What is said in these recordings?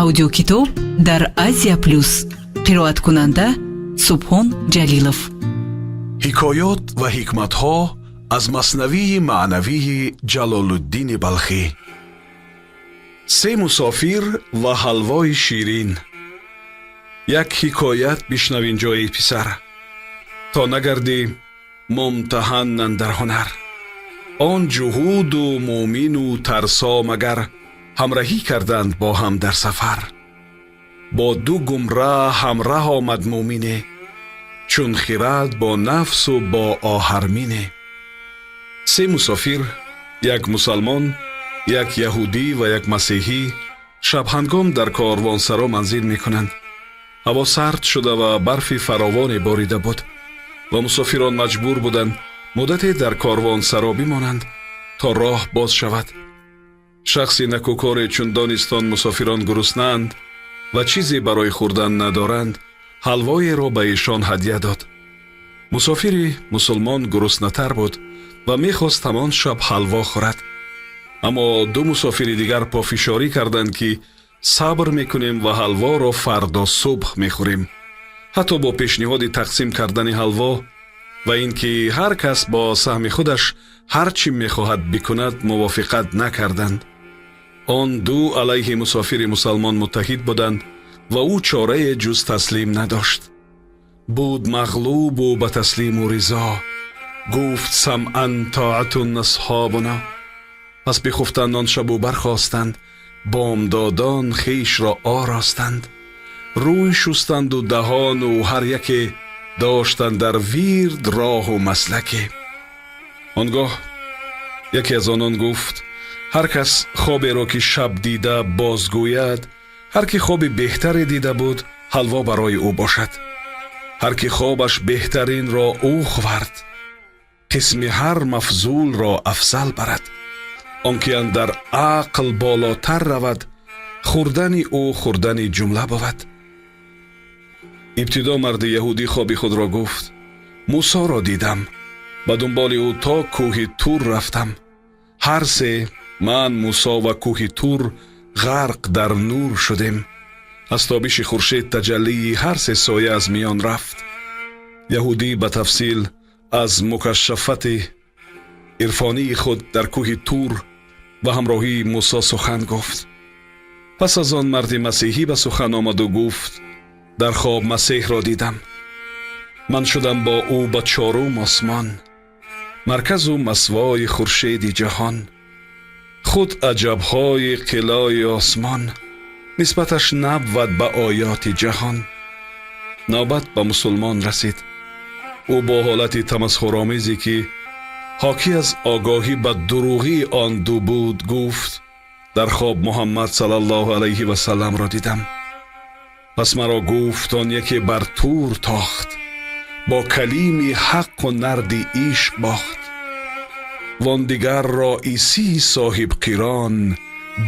Аудиокитоб дар Азия Плюс. Қироаткунанда Субҳон Ҷалилов. Ҳикоёт ва ҳикматҳо аз Маснавии маънавии Ҷалолуддини Балхӣ. Се мусофир ва ҳалвои ширин. Як ҳикоят бишнав инҷо, эй писар, то нагардӣ мумтаҳан андар ҳунар. Он ҷуҳуду муъмину тарсо магар ҳамраҳӣ карданд бо ҳам дар сафар. Бо ду гумраҳ ҳамраҳ омад муъмине, чун хирад бо нафсу бо оҳармине. Се мусофир, як мусалмон, як яҳудӣ ва як масеҳӣ, шабҳангом дар корвонсаро манзил мекунанд. Ҳаво сард шуда ва барфи фаровоне борида буд ва мусофирон маҷбур буданд муддате дар корвонсаро бимонанд, то роҳ боз шавад. Шахси накӯкоре, чун донист, он мусофирон гуруснаанд ва чизе барои хӯрдан надоранд, ҳалвоеро ба эшон ҳадя дод. Мусофири мусулмон гуруснатар буд ва мехост ҳамон шаб ҳалво хӯрад, аммо ду мусофири дигар пофишорӣ карданд, ки сабр мекунем ва ҳалворо фардо субҳ мехӯрем. Ҳатто бо пешниҳоди тақсим кардани ҳалво ва ин ки ҳар кас бо саҳми худаш ҳар чӣ мехоҳад бикунад, мувофиқат накарданд. Он ду алайҳи мусофири мусалмон муттаҳид буданд ва ӯ чорае ҷуз таслим надошт. Буд мағлубу ба таслиму ризо гуфт: «Самъан тоатун асҳобуно». Пас бихуфтанд он шабу бархостанд, бомдодон хешро оростанд, рӯй шустанду даҳону ҳар яке доштанд дар вирд роҳу маслаке. Он гоҳ яке аз онон гуфт: «Ҳар кас хоберо, ки шаб дида, бозгӯяд, ҳар ки хоби беҳтаре дида буд, ҳалво барои ӯ бошад. Ҳар ки хобаш беҳтаринро ӯ хӯрд, қисми ҳар мафзулро афзал барад. Он ки андар ақл болотар равад, хӯрдани ӯ хӯрдани ҷумла бувад». Ибтидо марди яҳудӣ хоби худро гуфт: «Мусоро дидам, ба дунболи ӯ то кӯҳи Тур рафтам. Ҳар се, ман, Мусо ва кӯҳи Тур, ғарқ дар нур шудем. Аз тобиши хуршед таҷаллии ҳар се соя аз миён рафт». Яҳудӣ ба тафсил аз мукашафати ирфонии худ дар кӯҳи Тур ва ҳамроҳии Мусо сухан гуфт. Пас аз он марди масеҳӣ ба сухан омаду гуфт: «Дар хоб Масеҳро дидам. Ман шудам бо ӯ ба чорум осмон, марказу масвои хуршеди ҷаҳон. Худ аҷабҳои қилои осмон нисбаташ набвад ба оёти ҷаҳон». Навбат ба мусулмон расид. Ӯ бо ҳолати тамасхуромезе, ки ҳокӣ аз огоҳӣ ба дурӯғии он ду буд, гуфт: «Дар хоб Муҳаммад саллаллоҳу алайҳи васалламро дидам. Пас маро, гуфт, он яке бар Тур тохт, бо калими ҳаққу нарди ишқ бохт. Вон дигарро Исии соҳибқирон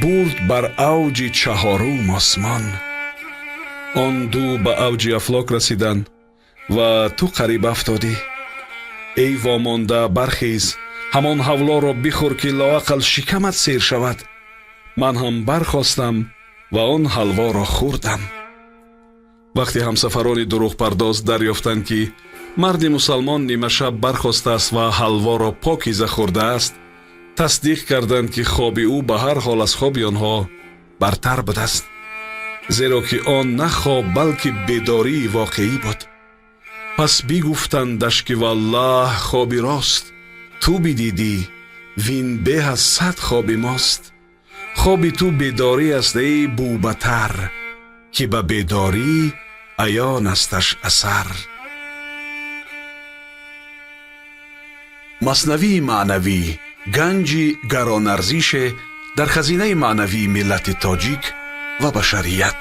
бурд бар авҷи чаҳорум осмон. Он ду ба авҷи афлок расиданд ва ту қариб афтодӣ. Эй вомонда, бархез, ҳамон ҳалворо бихӯр, ки лоақал шикамат сер шавад. Ман ҳам бархостам ва он ҳалворо хӯрдам». Вақте ҳамсафарони дурӯғпардоз дарёфтанд, ки марди мусалмон нимашаб бархостааст ва ҳалворо покиза хӯрдааст, тасдиқ карданд, ки хоби ӯ ба ҳар ҳол аз хоби онҳо бартар будааст, зеро ки он на хоб, балки бедории воқеӣ буд. Пас бигуфтандаш, ки валлаҳ, хоби рост ту бидидӣ, вин беҳ аз 100 хоби мост. Хоби ту бедорӣ аст, эй бӯбатар, ки ба бедорӣ аён асташ асар. Маснавии маънавӣ ганҷи гаронарзише дар хазинаи маънавии миллати тоҷик ва башарият.